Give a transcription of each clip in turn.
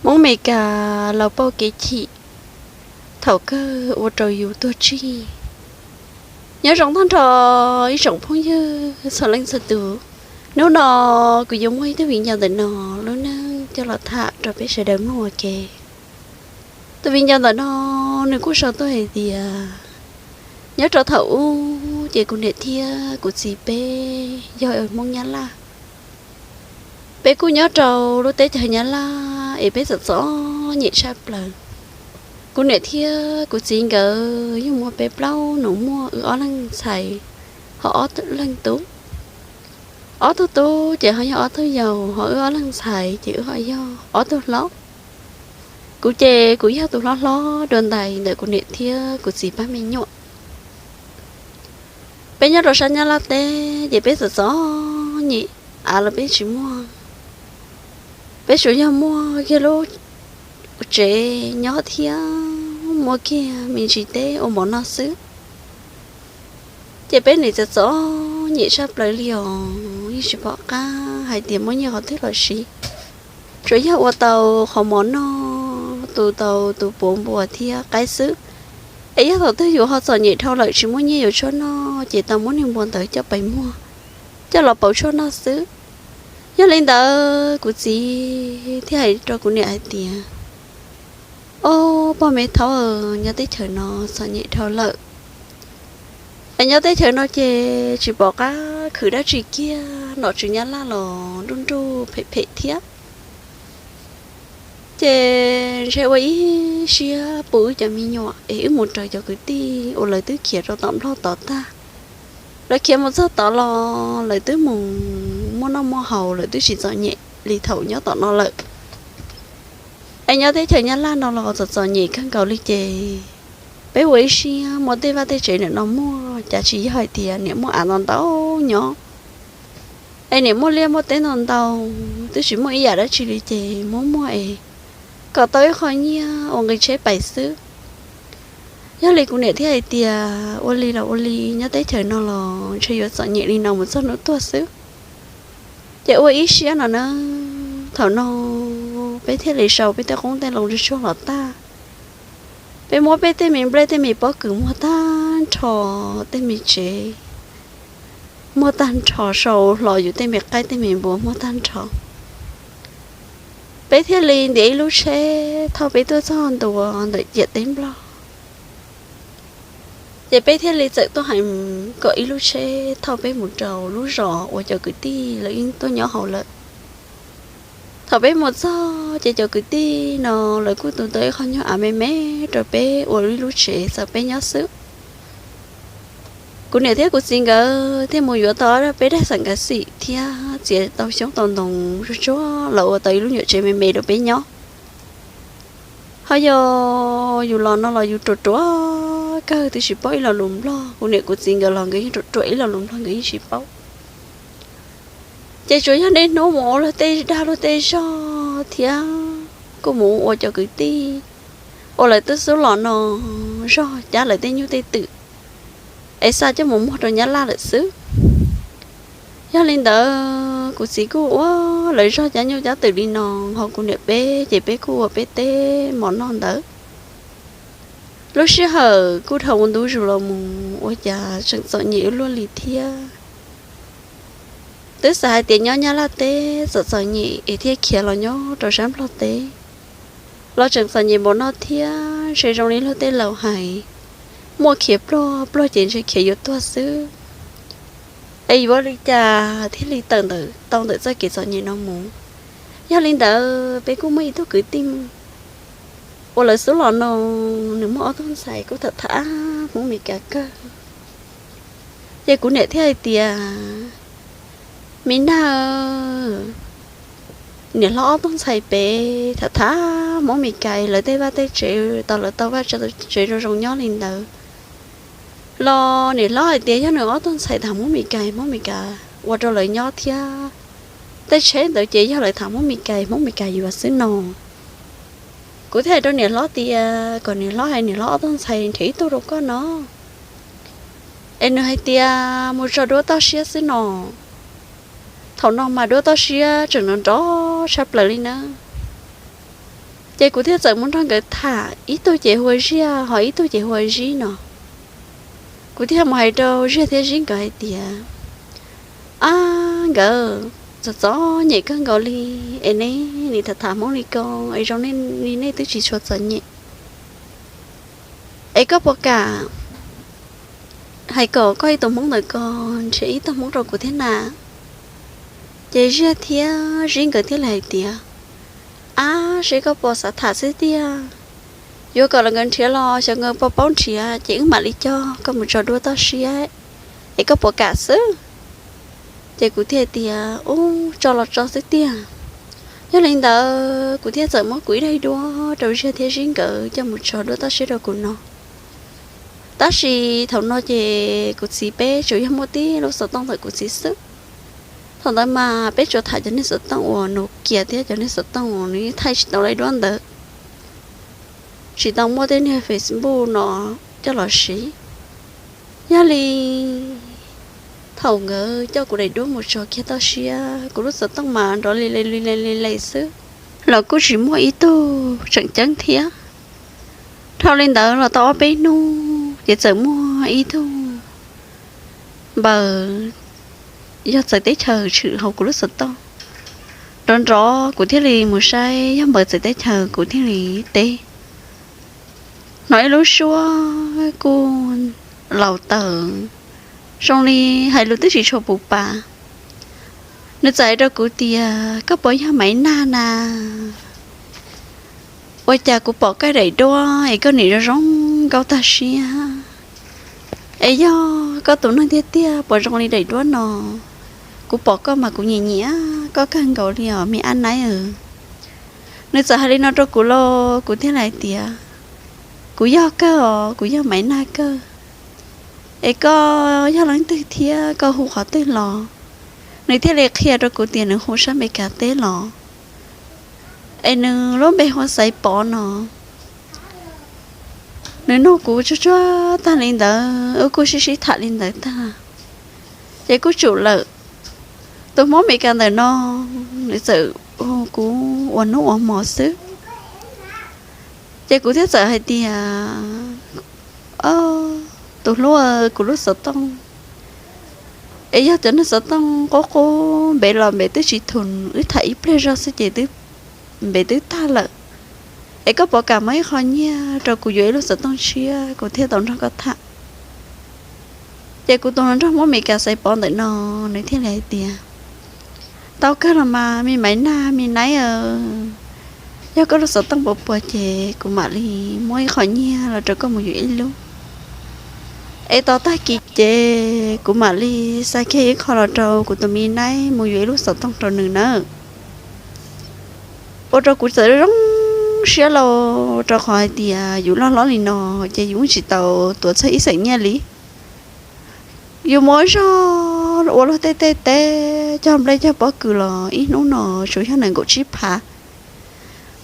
Hmoob Mes Kas laus pauj kev chim, thaum kawg ua rau yus tuag tsig. Nyob zoo tag nrho ib tsoom phooj ywg txhua leej txhua tus, hnub no kuv yuav muaj ib tug viv ncaus ntawm no lub neej coj los tham rau peb sawv daws mloog ua ke. Tus viv ncaus ntawm no nws kuj sau tuaj hais tias, nyob rau thaum ub ces kuv niam thiab kuv txiv peb yog Hmoob Nyab Laj. Peb kuj nyob rau lub teb chaws Nyab Laj es peb txom txom nyem tshaj plaws. Kuv niam thiab kuv txiv nkawd yug muaj peb plaub nus muaj wb ob leeg ntxhais, ho ob leeg tub. Ob tug tub ces ho yog ob tug yau, ho wb ob leeg ntxhais ces wb ho yog ob tug hlob. Kuv ces kuv yog tus hlob hlob dua ntais ntawm kuv niam thiab kuv txiv pab me nyuam. Peb nyob rau sab Nyab Laj teb ces peb txom txom nyem, av los peb tsis muaj. Peb tsuas yog muaj kiag lub tsev nyob thiab muaj kiag me ntsis teb ua mov noj xwb. Ces peb nim txom txom nyem tshaj plaws li os, yeej tsis pom qab hais tias muaj nyiaj qhov twg los siv. Tsuas yog ua tau qhov mov noj, tu tau tus puav npua thiab qaib xwb. Es yog thaum twg yus ho txom nyem dhau lawm tsis muaj nyiaj yuav tshuaj noj ces tau muab niag npua ntawd coj pais muag, coj los pauv tshuaj noj xwb. Yog li ntawd kuv txiv thiaj hais rau kuv niam hais tias, ob pog me thaub, nyob teb chaws no txom nyem dhau lawm. Es nyob teb chaws no ces tsis pom qab khwv dab tsi kiag, nom tswv Nyab Laj los nruj nruj phem phem thiab. Ces ntshe ua ib siab pub wb cov me nyuam es wb mus raws cov kwv tij uas lawv twb khiav rau tom Nplog tod tag. Lawv khiav mus txog tod los lawv twb mus muaj noj muaj haus, lawv twb tsis txom nyem li thaum nyob tom no lawm. Es nyob teb chaws Nyab Laj no los txom txom nyem kawg nkaus li ces peb ua ib siab muab tej vaj tej tsev ntawm no muag, cas tsis yog hais tias niam muaj av ntau ntau nyob, es niam muaj liaj muaj teb ntau ntau, twb tsis muaj ib yam dab tsi li ces muab muag es kom tau ib qho nyiaj ua nqi tsheb pais xwb. Yog li kuv niam thiaj hais tias ua li los ua li, nyob teb chaws no los ntshe yuav txom nyem li no mus txog hnub tuag xwb. Ces ua ib siab no na, thaum no peb thiaj li sau peb tej qoob tej loo tsuag tsuag los tag. Peb muab peb tej me nplej tej me pob kws muag tag nrho, tej me tsev muag tag nrho, sau hlo yus tej me qaib tej me npua muag tag nrho. Peb thiaj li ntiav ib lub tsheb thauj peb tuaj txog ntua ntawm ciam teb Nplog. Ces peb thiaj li txawm tuaj hais kom ib lub tsheb thauj peb mus rau lub zos uas cov kwv tij lawv yeej tuaj nyob hauv lawm. Thaum peb mus txog ces cov kwv tij no lawv kuj tu tau ib qho nyuag av me me rau peb ua ib lub tsev txawm peb nyob xwb. Kuv niam thiab kuv txiv nkawd thiaj mus yuav tau peb daim xam kav xim thiab txiav tau xyoob tau ntoo tsuag tsuag los ua tau ib lub nyuam tsev me me rau peb nyob. Ho yog yus los no los yus ruam ruam kawg twb tsis paub ib lo lus Nplog, kuv niam kuv txiv nkawd los nkawd yeej ruam ruam ib lo lus Nplog nkawd yeej tsis paub. Ces tsuas yog niaj hnub mus ua luag tej dag luag tej zog thiab kuj mus ua cov kwv tij uas lawv twb xub los no zog cab lawv tej nyuj tej twm es xa coj mus muag rau Nyab Laj lawm xwb. Yog li ntawd kuv txiv kuj ua lawv zog cab nyuj cab twm li no, ho kuv niam peb ces peb kuj ua peb tej mov noj ntawd. Lub sij hawm kuj dhau ua ntu zus los mus ua cas tseem txom nyem ua luaj li thiab. Twb xav hais tias nyob Nyab Laj teb txom txom nyem es thiaj khiav los nyob rau sab Nplog teb los tseem txom nyem npaum no thiab. Ntshe zoo li luag tej laus hais, muaj khiav pluag, pluag ces ntshe khiav yuav tuag xwb. Es yuav li cas thiaj li tawm ntawm tau ntawm txoj kev txom nyem no mus? Yog li ntawd peb kuj muaj ib tug kwv tij uas lawv xub los no, nws muaj ob tug ntxhais kuj tham tham Hmoob Mes Kas kawg. Ces kuv niam thiaj hais tias, me nag, niam hlob ob tug ntxhais pem tham tham Hmoob Mes Kas, lawv tej vaj tej tsev tau, lawv tau vaj tsev zoo zoo nyob li ntawd los niam hlob hais tias yog nws ob tug ntxhais tham Hmoob Mes Kas, Hmoob Mes Kas ua rau lawv nyob thiab, tej tsheb ntawd ces yog lawv tham Hmoob Mes Kas, Hmoob Mes Kas yuav xwb no. Kuv thiaj hais rau niam hlob tias kom niam hlob hais niam hlob ob tug ntxhais nrhiav ib tug rau koj no. Es nws hais tias mus tso duab toj siab xwb no. Thaum no mas duab toj siab tseem nrov nrov tshaj plaws li na. Ces kuv thiaj txawm mus nrog nkawd tham, ib tug ces hu ua Ziaj, ho ib tug ces hu ua Zib no. Kuv thiaj mus hais rau Ziaj thiab Zib nkawd hais tias, Ab nkawd, txom txom nyem kawg nkaus li, es neb nim tham tham Hmoob li ko, es zoo li nej twb tsis tshua txom nyem. Es koj puas kam hais kom koj ib tug Hmoob ntawm ko nrhiav ib tug Hmoob rau kuv thiab na? Ces Ziaj thiab Zib nkawd thiaj li hais tias, Ab, seb koj puas xav tham xwb tiag. Yuav kom los nkawd nrhiav los xyov nkawd puas paub nrhiav, ces wb mam li coj koj mus tso duab toj siab, es koj puas kam xwb? Ces kuv thiaj tias, Ub, tso los tso xwb tiag. Yog li ntawd kuv thiaj txawm muab kuv ib daim duab rau Ziaj thiab Zib nkawd coj mus tso duab toj siab rau kuv no. Tab sis thaum no ces kuv txiv peb tsuas yog muaj tib lub xov tooj ntawm kuv txiv xwb. Thaum ntawd mas peb tsuas tham cov niag xov tooj uas Nokia thiab cov niag xov tooj uas nws thaij tsis tau li duab ntawd, tsis tau muaj tej niag Facebook no coj los siv. Yog li thaum nkawd coj kuv daim duab mus tso kiag toj siab, kuv lub xov tooj mas nrov li li li li li xwb, los kuj tsis muaj ib tug tseem ceeb thiab. Dhau li ntawd los tau ob peb hnub ces txawm muaj ib tug npaws yog txawv teb chaws tshwm hauv kuv lub xov tooj. Nrov nrov kuv thiaj li mus saib yog npaws txawv teb chaws kuv thiaj li teb. Hnov ib lub suab kuj laus taws, zoo li hais lus twb tsis tshua puv pa. Nws txawm hais rau kuv tias, Koj puas yog Maiv Nag na? Ua cas kuv pom koj daim duab es koj nim zoo zoo nkauj tag siab, es yog koj tus neeg tiag tiag puas zoo li daim duab no? Kuv pom koj mas kuv nyiam nyiam koj kawg nkaus li os me ab naib. Nws txawm hais li no rau kuv lauj, kuv thiaj li hais tias, Kuv yog kawg os, kuv yog Maiv Nag kawg. Es koj yog leej twg thiab koj hu qhov twg los? Nws thiaj li qhia rau kuv tias nws hu sab Amelikas teb los, es nws lub npe hu ua Xaiv Pov no. Nws nug kuv tsuag tsuag tag li ntawd, wb kuj sib sib tham li ntawd tag, ces kuj tsum lawm. Tus Hmoob Amelikas ntawm no nws txawm hu kuv ua hnub ua hmo xwb. Ces kuv thiaj txawm hais tias, Tus hlub, kuv lub xov tooj, es yog cov neeg xov tooj qub qub npev los npev twb tsis thum, wb tham ib pliag zog xwb ces npev twb tag lawm. Es koj puas kam muab ib qho nyiaj rau kuv yuav ib lub xov tooj tshiab kuv thiaj tau nrog koj tham? Ces kuv tus hluas nraug Hmoob Amelikas Xaiv Pov ntawm no, nws thiaj li hais tias, Tau kawg los mas me Maiv Nag me naib, yog koj lub xov tooj puas puas ces kuv mam li muab ib qho nyiaj los rau koj mus yuav ib lub. Es tos tag kis ces kuv mam li xa kiag ib qho los rau kuv tus me naib mus yuav ib lub xov tooj rau nws nawb. Ua rau kuv txawm zoo siab lauj, rau qhov hais tias yus loj hlob li no ces yus tsis tau tuav txog ib xeem nyiaj li. Yus mus ua zog ua luag tej tej teb cog nplej cog pob kws los ib hnub no tsuas yog nees nkaum tsib phav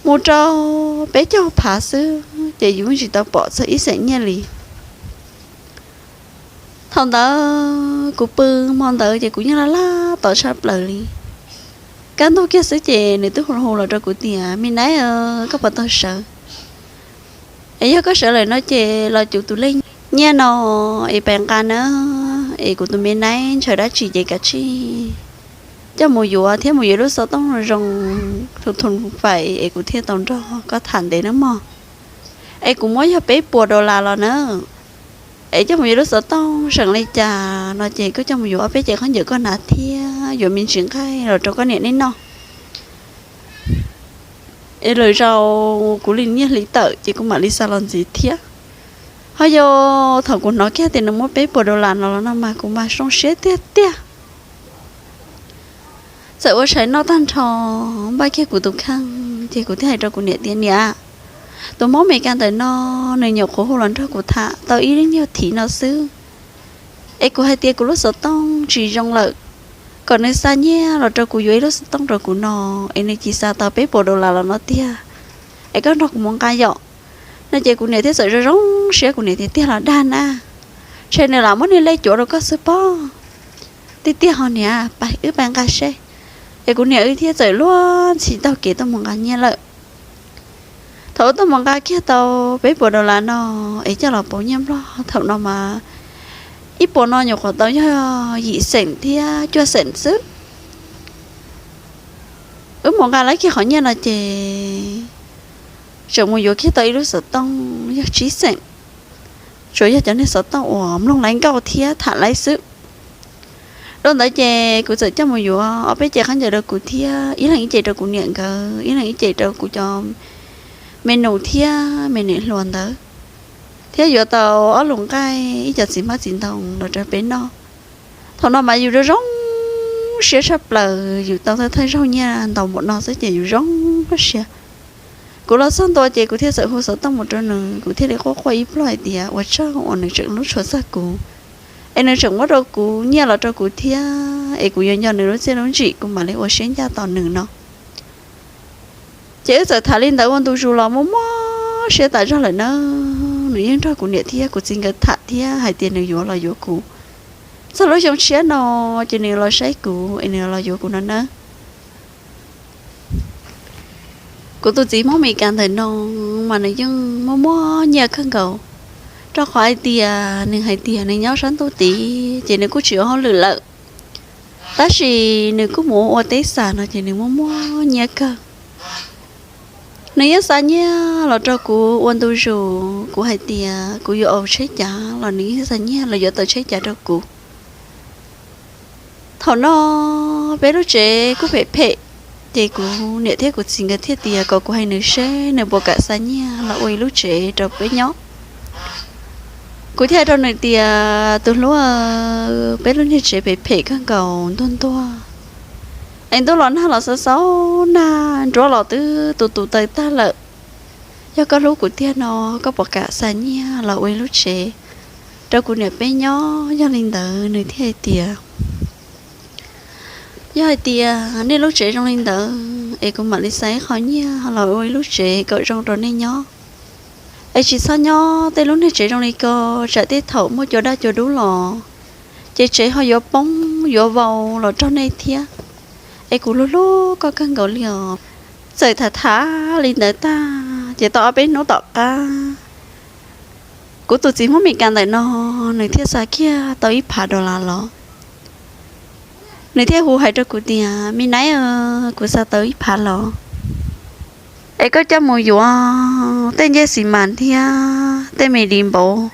mus rau peb caug phav xwb ces yus tsis tau pom txog ib xeem nyiaj li. Thaum ntawd kuv pw hmo ntawd ces kuv yeej laj laj tos tshaj plaws li. Kaj ntug kiag xwb ces nws twb hu hu los rau kuv tias, Me naib, koj puas tau sawv? Es yog koj sawv lawm no ces los cuv tus lej nyiaj no es pais nqa na, es kuv tus me naib ntshaw dab tsi ces kav tsij coj mus yuav thiab mus yuav lub xov tooj zoo thum thum fais es kuv thiaj tau nrog koj tham ntev nawb mog. Es kuv muab yog peb puas dollar los na, es coj mus yuav lub xov tooj seem li cas no ces koj coj mus yuav ob peb cev khaub ncaws koj hnav thiab yuav me ntsis nqaij los rau koj niam neb noj. Es lwm zaus kuv li nyiaj hli tawm ces kuv mam li xa los ntxiv thiab. Ho yog thaum kuv hnov kiag tias nws muab peb puas dollar no los no mas kuv mas zoo siab tiag tiag. Txawm ua tshais noj tag nrho, npaj kiag kuv tus kheej ces kuv thiaj hais rau kuv niam tias, Niam, tus Hmoob Amelikas ntawm no nws nyuam qhuav hu los nrog kuv tham tau ib lub nyuag thiv no xwb, es kuv hais tias kuv lub xov tooj tsis zoo lawm, kom nws xa nyiaj los rau kuv yuav ib lub xov tooj rau kuv no, es nws cia li xa tau peb puas dollar los no tiag, es koj nrog kuv mus nqa yom. No ces kuv niam thiaj txawm zoo zoo siab, kuv niam tias, Tiag los dag na? Ntshe nws lam muab niag lej cuav rau koj xwb pob. Tiag tiag ho niam, pab wb pab nqa seb. Es kuv niam wb thiaj txawm luag ntxhi taug kev tuaj mus nqa nyiaj lawm. Thaum wb tuaj mus nqa kiag tau peb puas dollar no es coj los pauv nyiaj Nplog, thaum no mas ib puas no nyuam qhuav tau yog yim xeem thiab cuaj xeem xwb. Wb mus nqa lawv kiag qhov nyiaj no ces tseem mus yuav kiag tau ib lub xov tooj yog tsib xeem, tsuas yog cov niag xov tooj uas mloog laiv nkauj thiab tham laiv xwb. Dhau ntawd ces kuv txawm coj mus yuav ob peb cev khaub ncaws rau kuv thiab, ib leeg ib cev rau kuv niam nkawd, ib leeg ib cev rau kuv cov me nus thiab me niam hluas ntawd, thiab yuav tau ob lus nqaij ib co txiv hmab txiv ntoo los rau peb noj. Thaum no mas yus zoo zoo siab tshaj plaws, yus tau thawj thawj zaug nyiaj ntau npaum no xwb ces yus zoo siab. Kuv los txog ntua ces kuv thiaj txawm hu xov tooj mus rau nws, kuv thiaj li quaj quaj ib plog hais tias ua tsaug uas nws tseem hlub tshua txog kuv, es nws tseem muab rau kuv nyiaj los rau kuv thiab, es kuv yuav nco nws lub txiaj lub ntsim, kuv mam li ua siab ncaj tos nws no. Ces wb txawm tham li ntawd ua ntu zus los muaj muaj siab tas zog lawm na. Nws yeej nrog kuv niam thiab kuv txiv nkawd tham thiab hais tias nws yuav los yuav kuv. Txog lub xyoo tshiab no ces nws los saib kuv es nws los yuav kuv no nawb. Kuv tus txiv Hmoob Mes Kas ntawm no mas nws yeej muaj muaj nyiaj kawg nkaus, rau qhov hais tias nws hais tias nws nyob sab ntuj tid ces nws kuj tsis ua hauj lwm lawm, tab sis nws kuj mus ua teb xas no ces nws muaj muaj nyiaj kawg. Nws yeej xa nyiaj los rau kuv ua ntu zus, kuv hais tias kuv yuav ua tsheb cav los nws yeej xa nyiaj los yuav tau tsheb cav rau kuv. Thaum no peb lub tsev kuj phem phem, ces kuv niam thiab kuv txiv nkawd thiaj tias kom kuv hais nws seb nws puas kam xa nyiaj los ua ib lub tsev rau peb nyob. Kuv thiaj hais rau nws tias tus hlub, peb lub niag tsev phem phem kawg nkaus ntuag ntuag, es ntuj los nag los xav xaub nag, nruab los twb tu tu taw tag lawm. Yog koj hlub kuv tiag no, koj puas kam xa nyiaj los ua ib lub tsev rau kuv niam peb nyob? Yog li ntawd nws thiaj hais tias, yog hais tias nej lub tsev zoo li ntawd es kuv mam li xa ib qho nyiaj los ua ib lub tsev kom zoo rau nej nyob. Es tsis txhob nyob tej lub niag tsev zoo li ko, tsam tej thaum muaj cua daj cua dub los ces tsev ho yuav poob yuav vau los raug nej thiab. Es kuv hlub hlub koj kawg nkaus li os. Txawm tham tham li ntawd tag ces tau ob peb hnub tom qab, kuv tus txiv Hmoob Mes Kas ntawm no nws thiaj xa kiag tau ib phav dollar los. Nws thiaj hu hais rau kuv tias, me nab, kuv xa tau ib phav los, es koj coj mus yuav tej ncej xis mas thiab tej me di npaum,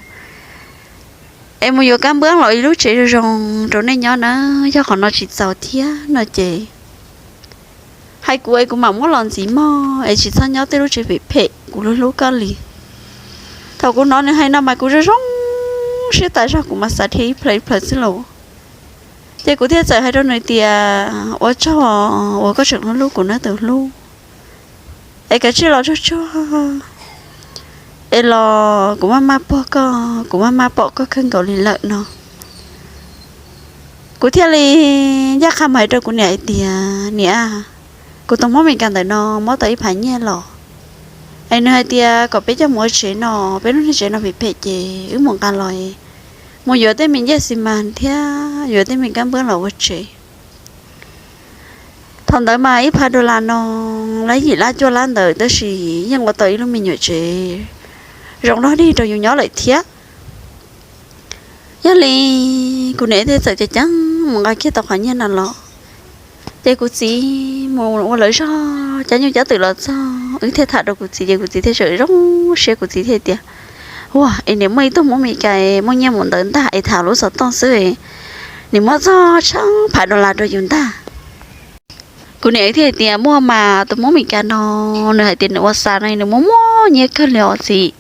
es mus yuav kab npab los ib lub tsev zoo zoo rau nej nyob na. Yog qhov no tsis txaus thiab no ces hais kuv es kuv mam muab los ntxiv mog, es tsis txhob nyob tej lub tsev phem phem, kuv hlub hlub koj li. Thaum kuv hnov nws hais no mas kuv zoo zoo siab tas zog, kuv mas xav dhia ib plhaw ib plhaw xwb lauj. Ces kuv thiaj txawm hais rau nws tias, ua tsaug uas koj tseem hlub hlub kuv nawb tus hlub, es kav tsij los tsuag tsuag es los, kuv maj maj puag koj, kuv maj maj pom koj kawg nkaus li lawm no. Kuv thiaj li ncaj qha mus hais rau kuv niam hais tias, niam, kuv tus Hmoob Mes Kas ntawm no muab tau ib phav nyiaj los, es nws hais tias kom peb coj mus ua tsev no, peb lub niag tsev no phem phem ces wb mus nqa los mus yuav tej me ncej xis mas thiab yuav tej me kab npab los ua tsev. Thaum ntawd mas ib phav dollar no lab yim lab cuaj lab ntawd, tab sis yeej ua tau ib lub me nyuam tsev zoo dog dig rau yus nyob lawm thiab. Yog li kuv niam thiaj txawm ceev ceev mus nqa kiag tau qhov nyiaj no los. Ces kuv txiv mus ua lawv zog cab nyuj cab twm los txog, wb thiaj tham rau kuv txiv ces kuv txiv thiaj tseem zoo siab, kuv txiv thiaj tias, ua, es nim muaj ib tug Hmoob Mes Kas muaj nyiaj mus ntawd ntag es tham lub xov tooj xwb, nim muab txog tshaj phav dollar rau yus ntag. Kuv niam thiaj hais tias, muaj mas, tus Hmoob Mes Kas no nws hais tias nws ua xa no nws muaj muaj nyiaj kawg li os txiv.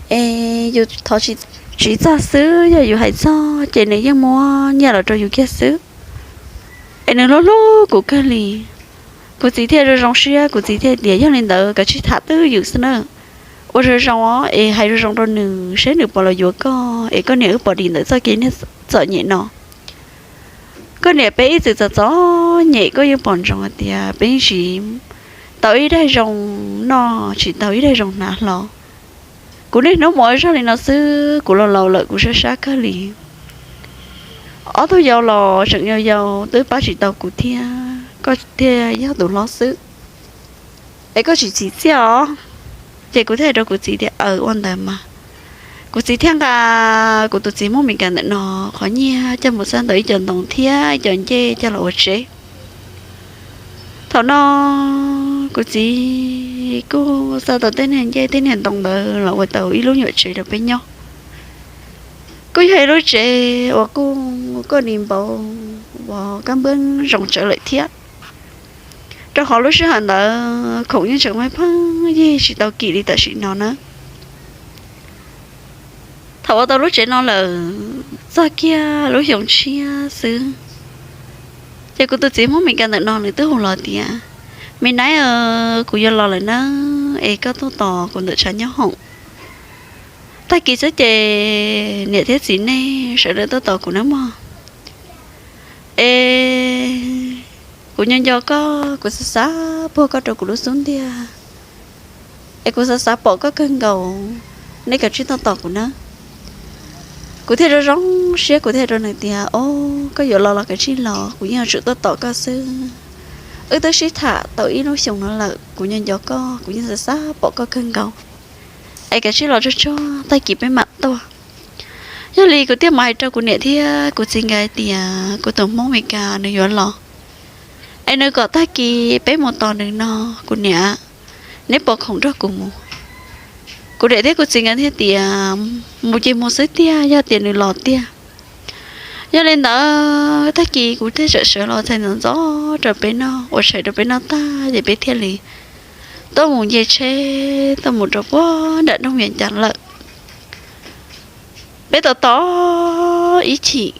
Es yus thov tsis txog xwb, yog yus hais txog ces nws yeej muab nyiaj los rau yus kiag xwb. Es nws hlub hlub kuv kawg li. Kuv txiv thiaj zoo zoo siab, kuv txiv thiaj tias, yog li ntawd kav tsij tham twj ywm xwb na. Ua zoo zoo os, es hais zoo zoo rau nws seb nws puas los yuav koj, es koj niam wb puas dim ntawm txoj kev niag txom nyem no. Koj niam peb ib txwm txom txom nyem, koj yeej pom ntsoov hais tias peb tsis tau ib daig zoo noj, tsis tau ib daig zoo hnav hlo. Kuv niaj hnub mus ua zog li no xwb, kuv laus laus lawm kuv sab sab kawg li. Ob tug yau los tseem yau yau twb pab tsis tau kuv thiab, koj thiaj yog tus hlob xwb. Es koj tsis txim txiaj os. Ces kuv thiaj hais rau kuv txiv tias, Aws, ua ntawd mas. Kuv txiv thiaj nqa kuv tus txiv Hmoob Meskas ntawm no qhov nyiaj coj mus xab ntawm ib co ntoo thiab ib co ncej coj los ua tsev. Thaum no kuv txiv kuj xa tau tej niag ncej tej niag ntoo ntawd los ua tau ib lub nyuam tsev rau peb nyob. Kuj yog ib lub tsev uas kuj kaj ni npau, uas kab npab zoo tsawv lawm thiab, rau qhov lub sij hawm ntawd khoom yeej tseem pheej yig tsis tau kim li tam sim no na. Thaum ua tau lub tsev no lawm, txog kiag lub xyoo tshiab xwb, ces kuv tus txiv Hmoob Meskas ntawm no nws twb hu los tias, Me Naib, kuv yuav los lawm nawb, es koj tuaj tos kuv ntawm tshav nyob hoom. Tag kis xwb ces niam thiab txiv nej sawv daws tuaj tos kuv nawb mog. Es kuv nco nco koj, kuv xav xav puag koj rau kuv lub xub ntiag, es kuv xav xav pom koj kawg nkaus, nej kav tsij tuaj tos kuv nawb. Kuv thiaj zoo zoo siab, kuv thiaj rau nws tias, Au, koj yuav los los kav tsij los, kuv yeej yuav tsum tuaj tos koj xwb. Wb twb sib tham tau ib lub xyoos no lawm, kuv nco nco koj, kuv yeej xav xav pom koj kawg nkaus, es kav tsij los tsuag tsuag, tag kis peb mam tuaj. Yog li kuv thiaj mam hais rau kuv niam thiab kuv txiv nkawd hais tias kuv tus Hmoob Meskas nws yuav los, es nws kom tag kis peb mus tos nws no. Kuv niam, neb pos khoom nrog kuv mus. Kuv niam thiab kuv txiv nkawd thiaj tias, Mus ces mus xwb tiag, yog tias nws los tiag. Yog li ntawd tag kis kuv thiaj sawv los txhais ntxov ntxov rau peb noj, ua tshais rau peb noj tag ces peb thiaj li tuaj mus nce tsheb tuaj mus rau puag nram nroog Vias Cas lawm. Peb tos tos ib chim,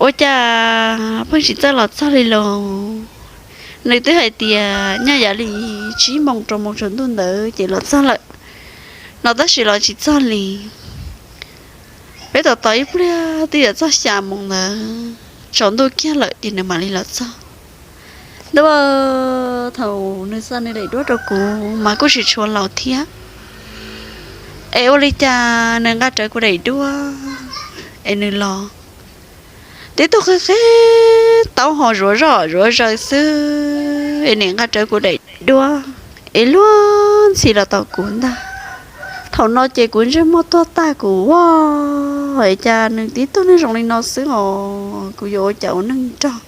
ua cas pheej tsis txawj los txog li los. Nws twb hais tias nyaj yam li tsib moos rau moos tsaus ntuj ntawd ces los txog lawm no, tab sis los tsis txog li. Peb tos tos ib pliag twb yuav txog xya moos ntawd tsaus ntuj kiag lawm ces nws mam li los txog. Ntuj, thaum nws xa nws daim duab rau kuv mas kuj tsis tshua laus thiab, es ua li cas nws nqa rawv kuv daim duab es nws los, tib tug qhib qhib taub hau zuav zoj zuav zaws xwb es nws nqa rawv kuv daim duab es luag ntxhi los tos kuv ntag. Thaum no ces kuv ntsej muag tuag tag, kuv ua cas nws tib tug neeg zoo li no xwb os, kuv yuav ua cas ua neej nrog.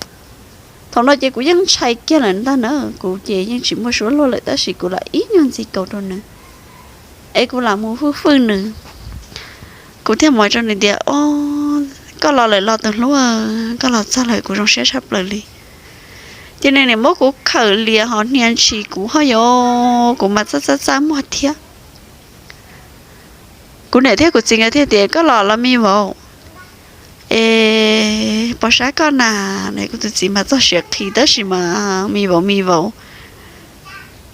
Thaum no ces kuv yeej ntshai kiag lawm ntag na, kuv ces yeej tsis muaj suab luag lawm tab sis kuv lam ib nyuag ntxhi kaus rau nws, es kuv lam mus fwj fwj nws. Kuv thiaj mus hais rau nws tias, Au, koj los lawm los tus hlub, koj los txog lawm kuv zoo siab tshaj plaws li. Ces nws nim muab kuv khawm lias ho hnia ntshis kuv ho yos, kuv mas txaj txaj txaj muag thiab. Kuv niam thiab kuv txiv nkawd thiaj tias, Koj los los me vauv, es pos sab koj na. Kuv tus txiv mas txog siav qhi tab sis mas me vauv me vauv,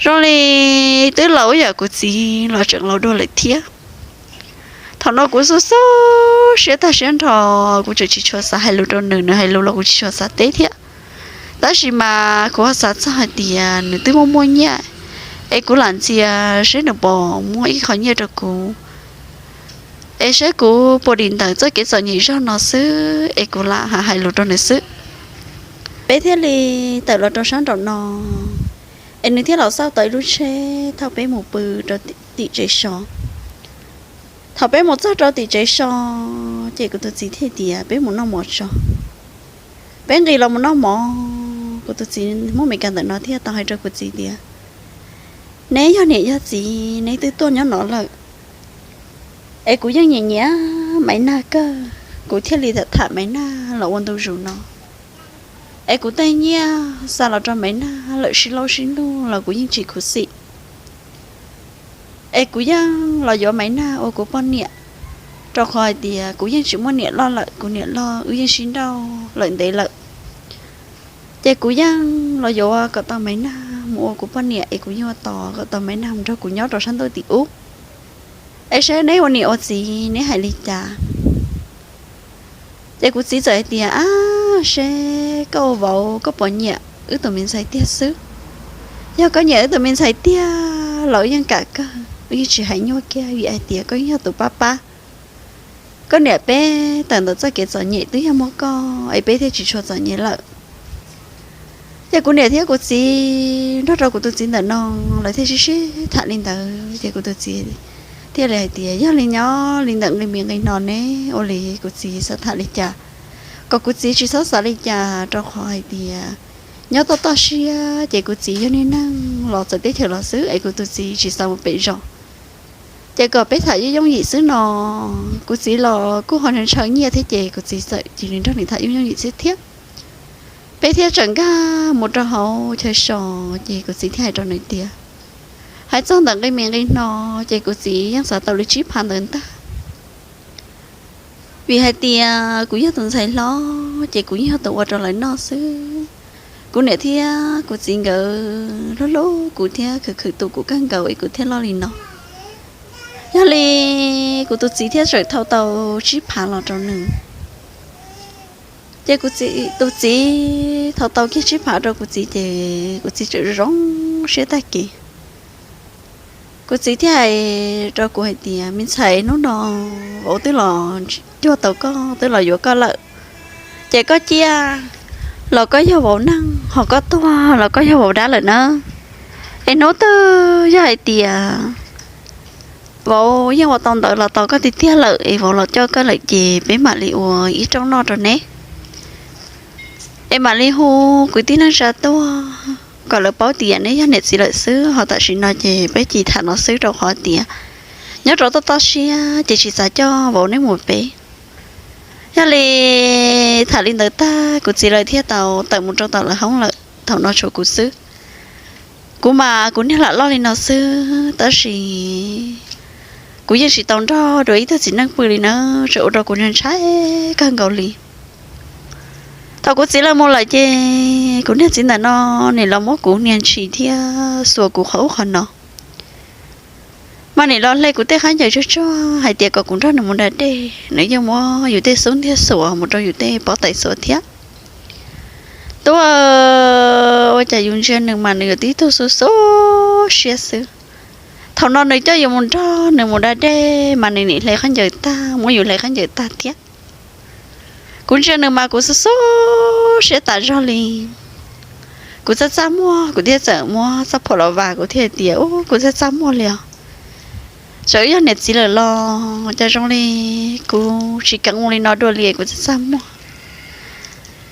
zoo li twb laus ib yam kuv txiv los tseem laus dua lawm thiab. Thaum no kuv xub xub siab tag siab nrho, kuv tseem tsis tshua xav hais lus rau nws, nws hais lus los kuv tsis tshua xav teb thiab. Tab sis mas kuv ho xav txog hais tias nws twb muaj muaj nyiaj, es kuv lam ntxias seb nws puas muab ib qho nyiaj rau kuv, es seb kuv puas dim ntawm txoj kev txom nyem zog no xwb es kuv lam hais lus rau nws xwb. Peb thiaj li tawm los rau sab nraum no, es nws thiaj los xauj tau ib lub tsheb thauj peb mus pw rau tim tsev so. Thaum peb mus txog rau tim tsev so, ces kuv tus txiv thiaj tias, Peb mus noj mov tso. Peb nqis los mus noj mov. Kuv tus txiv Hmoob Meskas ntawm no thiaj tau hais rau kuv txiv tias, Neb yog niam yog txiv, neb twb tuaj nyob no lawm, es kuv yeej nyiam nyiam Maiv Nag kawg, kuv thiaj li tham tham Maiv Nag los ua ntu zus no. Es kuv tej nyiaj xa los rau Maiv Nag lawm sib laub sib lug los kuv yeej tsis khuv xim. Es kuv yeej los yuav Maiv Nag ua kuv poj niam, rau qhov hais tias kuv yeej tsis muaj niam loj lawm, kuv niam loj wb yeej sib nrauj lawm ntev lawm. Ces kuv yeej los yuav kom tau Maiv Nag mus ua kuv poj niam, es kuv yeej ua tos kom tau Maiv Nag mus nrog kuv nyob rau sab ntuj tim ub. Es seb neb ua niam ua txiv neb hais li cas? Ces kuv txiv txawm hais tias, Ab, seb koj ua vauv koj puas nyiam wb tus me ntxhais tiag xwb. Yog koj nyiam wb tus me ntxhais tiag los wb yeej kam kawg, wb yeej tsis hais nyuaj kiag vim hais tias koj yeej yog tus pab pab koj niam peb tawm ntawm txoj kev txom nyem twb yog muaj koj es peb thiaj tsis tshua txom nyem lawm. Ces kuv niam thiab kuv txiv nrog rau kuv tus txiv ntawm no, lawv thiaj sib sib tham li ntawd ces kuv tus txiv thiaj li hais tias, yog li nyob li ntawm nqi mis nqi no ne, ua li kuv txiv xav tham li cas, kom kuv txiv tsis txhob xav li cas, rau qhov hais tias nyob toj toj siab ces kuv txiv yog niag neeg los txawv teb chaws los xwb es kuv tus txiv tsis xav mus pem zos. Ces kom peb tham yooj yooj yim xwb no. Kuv txiv los kuj ho ntshaw ntshaw nyiaj thiab ces kuv txiv txawm cia li nrog nws tham yooj yooj yim xwb thiab. Peb thiaj tseem nkag mus rau hauv chaw so, ces kuv txiv thiaj hais rau nws tias, hais txog ntawm nqi mis nqi no ces kuv txiv yeej xav tau li tsib phav ntawd ntag. Vim hais tias kuv yog tus ntxhais hlob ces kuv yeej yog tus ua rau lawv noj xwb. Kuv niam thiab kuv txiv nkawd hlub hlub kuv thiab khwv khwv tu kuv kawg nkaus es kuv thiaj loj li no. Yog li kuv tus txiv thiaj tseem thau tau tsib phav los rau nws. Ces kuv tus txiv thau tau kiag tsib phav rau kuv txiv ces kuv txiv tseem zoo siab tag kev. Kuv txiv thiaj hais rau kuv hais tias, me ntxhais, hnub no vauv twb los cuag tau koj, twb los yuav koj lawm, ces koj ciaj los koj yog vauv neeg, ho koj tuag los koj yog vauv dab lawm na. Es hnub twg yog hais tias vauv yeej ua tau ntawd los tau koj tiag tiag lawm es vauv los coj koj lawm ces peb mam li ua ib rooj noj rau neb. Es mam li hu kwv tij neej tsa tuaj kom lawv paub tias neb yog niam txiv lawm xwb, ho tam sim no ces peb cia tham no xwb rau qhov tias nyob rau toj toj siab ces tsis xav coj vauv neb mus pem. Yog li tham li ntawd tag kuv txiv lawv thiaj tau tawm mus rau tom lawv hoob lawm, thaum no tshuav kuv xwb. Kuv mas kuv niag lam loj li no xwb tab sis kuv yeej tsis tau nrog dua ib tug txiv neej pw li na, tseem ua rau kuv ntshai kawg nkaus li. Thaum kuv txiv lawv mus lawm ces kuv niag txiv ntawm no nim los muab kuv niag ntshis thiab xuas kuv qhov ub qhov no. Mas nim los hle kuv tej khaub ncaws tsuag tsuag hais tias kom kuv nrog nws mus da dej, nws yeej muab yus tej xub ntiag xuas mus rau yus tej pob tais xuas thiab. Tub, ua cas yus ntsia nws mas nws yog tib tug xu xu siab xwb. Thaum no nws coj yus mus nrog nws mus da dej mas nws nim hle khaub ncaws tag, muab yus hle khaub ncaws tag thiab. Kuv ntsia nws mas kuv xu xu siab tas zog li. Kuv txaj txaj muag, kuv thiaj txawm muab txoj phuam los vas, kuv thiaj tias, ub, kuv txaj txaj muag li os. Txawm yog niam txiv lawm los cas zoo li kuv tsis keev ua li no dua li, kuv txaj txaj muag.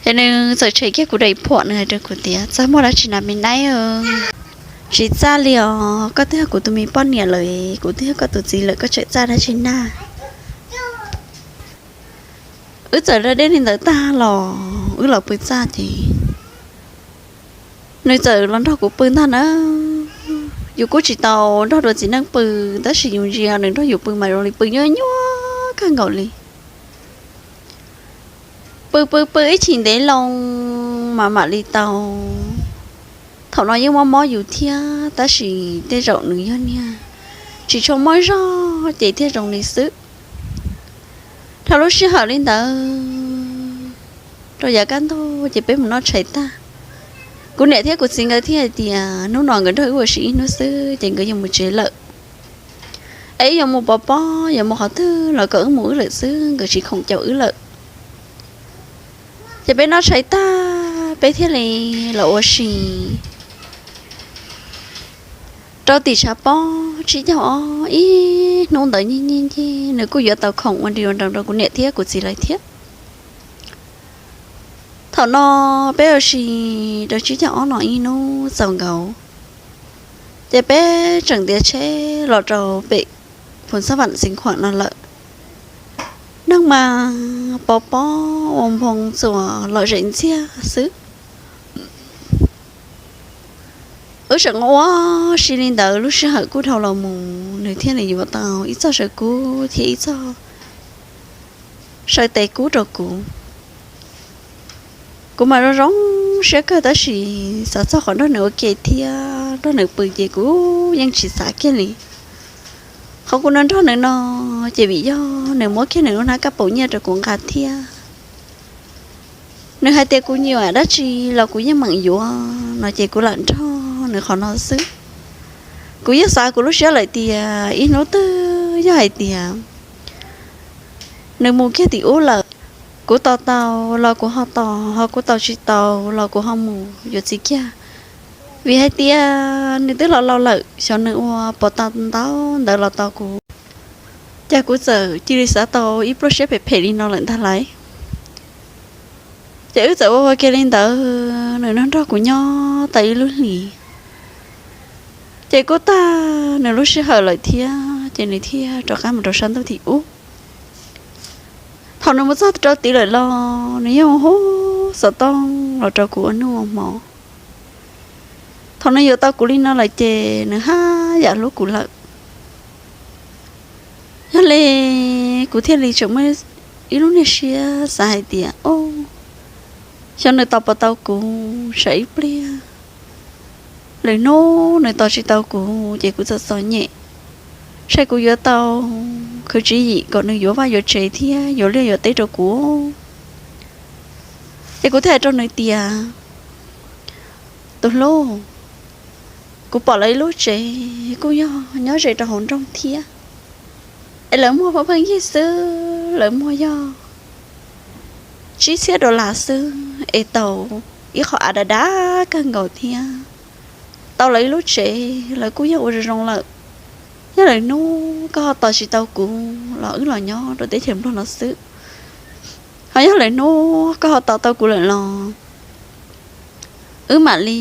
Ces nws txawm tshem kiag kuv daim phuam, nws hais rau kuv tias, txaj muag dab tsi na me naib? Tsis txaj li os, koj twb yog kuv tus me poj niam lawm, kuv twb yog koj tus txiv lawm, koj tseem txaj dab tsi na? Wb txawm da dej li ntawd tag los wb los pw txaj ces nws txawm los nrog kuv pw ntag na. Yus kuj tsis tau nrog dua txiv neej pw, tab sis yus ntsia nws nrog yus pw mas zoo li pw nyuaj nyuaj kawg nkaus li. Pw pw pw ib chim ntev loo mas mam li tau. Thaum no yeej mob mob yus thiab, tab sis tej zaum nws yog niag tsis tshua mob zog ces thiaj zoo li xwb. Dhau lub sij hawm li ntawd rau yav kaj ntug ces peb mus noj tshais tag, kuv niam thiab kuv txiv nkawd thiaj hais tias hnub no nkawd nrog wb ua si ib hnub xwb ces nkawd yuav mus tsev lawm. Es wb yuav mus pov pob, yuav mus qhov twg los kom wb mus wb lawm xwb, nkawd tsis khoom caum wb lawm. Ces peb noj tshais tag peb thiaj li los ua si rau tim tshav pob tsib caug ob ib hnub ntawd ncig ncig ncig, nws kuj yuav tau khoom ua nri ua nroo rau kuv niam thiab kuv txiv lawv thiab. Thaum no peb ua si rau tsib caug ob no ib hnub txaus nkaus, ces peb tseem ntiav tsheb los rau pem Phoos Xab Vam Xeev Khuam no lawm. Neeg mas pov pob ua nphoo txuas lom zem ntxiag xwb. Wb tseem ua si li ntawd lub sij hawm kuj dhau los mus, nws thiaj li yuav tau ib txoj saw kub thiab ib txoj saw tes kub rau kuv. Kuv mas zoo zoo siab kawg tab sis xav txog qhov nrog nws ua ke thiab nrog nws pw ces kuv yeej tsis xav kiag li. Qhov kuv nrog nws no ces vim yog nws muab kiag nws lub hnab kaj paus nyiaj rau kuv nqa thiab. Nws hais tias kuv nyuam dab tsi los kuv yeej meem yuav no ces kuv lam nrog nws qhov no xwb. Kuv yeej xav kuv lub siab lawm tias ib hnub twg yog hais tias nws mus kiag tim ub lawm, Kuv tos tau los kuv ho tos, ho kuv tos tsis tau los kuv ho mus yuav txiv kiag, vim hais tias nws twb los laus lawm, xyov nws ua puas tau ntau ntawv los tos kuv. Ces kuv txawm cia li xav tau ib pluaj siab phem phem li no lawm ntag lauj. Ces wb txawm ua ua ke li ntawd, nws nrog kuv nyob tau ib lub hlis. Ces kuj tag nws lub sij hawm lawm thiab, ces nws thiaj rov qab mus rau sab ntuj tim ub. Thaum nws mus txog rau tid lawm los nws yeej hu xov tooj los rau kuv ua noj ua hmo. Thaum nws yuav tau kuv li no lawm ces nws haj yam hlub kuv lawm. Yog li kuv thiaj li tseem muaj ib lub niag siab xav hais tias, o, xyov nws tos puas tau kuv saib ib pliag. Lwm hnub nws tos tsis tau kuv ces kuv txom txom nyem, saib kuv yuav tau khwv tswv yim kom nws yuav vaj yuav tsev thiab yuav liaj yuav teb rau kuv. Ces kuv thiaj hais rau nws tias, tus hlub, kuv pom lawv ib lub tsev kuj yog nyob ze rau hauv nroog thiab, es lawv muag pheej yig xwb, lawv muag yog tsib txhiab dollar xwb es tau ib qho av dav dav kawg nkaus thiab. Tau lawv ib lub tsev lawv kuj yog ua zoo zoo lawm. Yog lwm hnub koj ho tos tsis tau kuv los wb los nyob rau teb chaws Nplog no xwb. Ho yog lwm hnub koj ho tos tau kuv lawm los wb mam li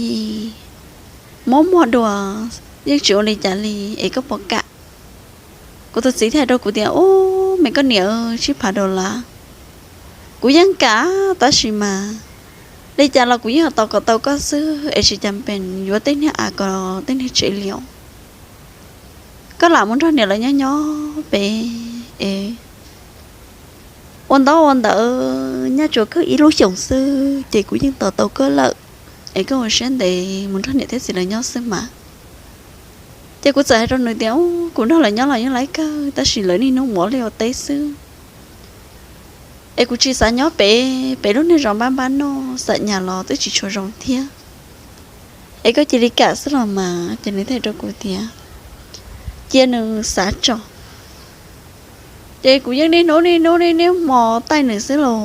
muab muag dua, yeej tsis ua li cas li, es koj puas kam? Kuv tus txiv thiaj hais rau kuv tias, ub, me koj niam, tsib phav dollar kuv yeej kam, tab sis mas li cas los kuv yeej tos kom tau koj xwb, es tsis cas pes yuav tej niag av kom tej niag tsev li os. Koj lam mus nrog niam lawv nyob nyob pem es ua ntaub ua ntawv nyaj tsuas kawg ib lub xyoos xwb ces kuv yeej tos tau koj lawm, es koj ua siab ntev mus nrog niam thiab txiv lawv nyob xwb mas. Ces kuv txawm hais rau nws tias, kuv nrog lawv nyob los yeej laib kawg, tab sis lawv niaj hnub mus ua liaj ua teb xwb, es kuv tsis xav nyob pem, pem lub niag zos npab npab noj, xam nyas los twb tsis tshua zoo thiab, es koj cia li kam xwb los mas. Ces nws thiaj rau kuv tias cia nws xav tso. Ces kuv yeej niaj hnub niaj hnub niaj niaj hmo taij nws xwb los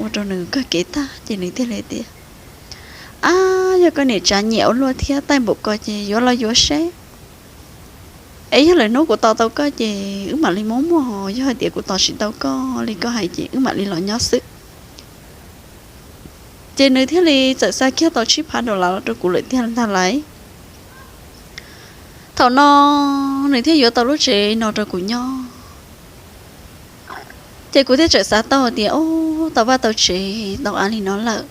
ua rau nws kawg kev tag, ces nws thiaj li tias, ab, yog koj niam tsav nyiam ua luaj thiab taij npaum ko ces yuav los yuav seb, es yog lwm hnub kuv tos tau koj ces wb mam li muab muag, yog hais tias kuv tos tsis tau koj li koj hais ces wb mam li los nyob xwb. Ces nws thiaj li txawm xa kiag tau tsib phav dollar los rau kuv lawm tiag ntag lauj. Thaum no nws thiaj yuav tau lub tsev no rau kuv nyob. Ces kuv thiaj txawm xav tau tias, o, tau vaj tau tsev tau av li no lawm,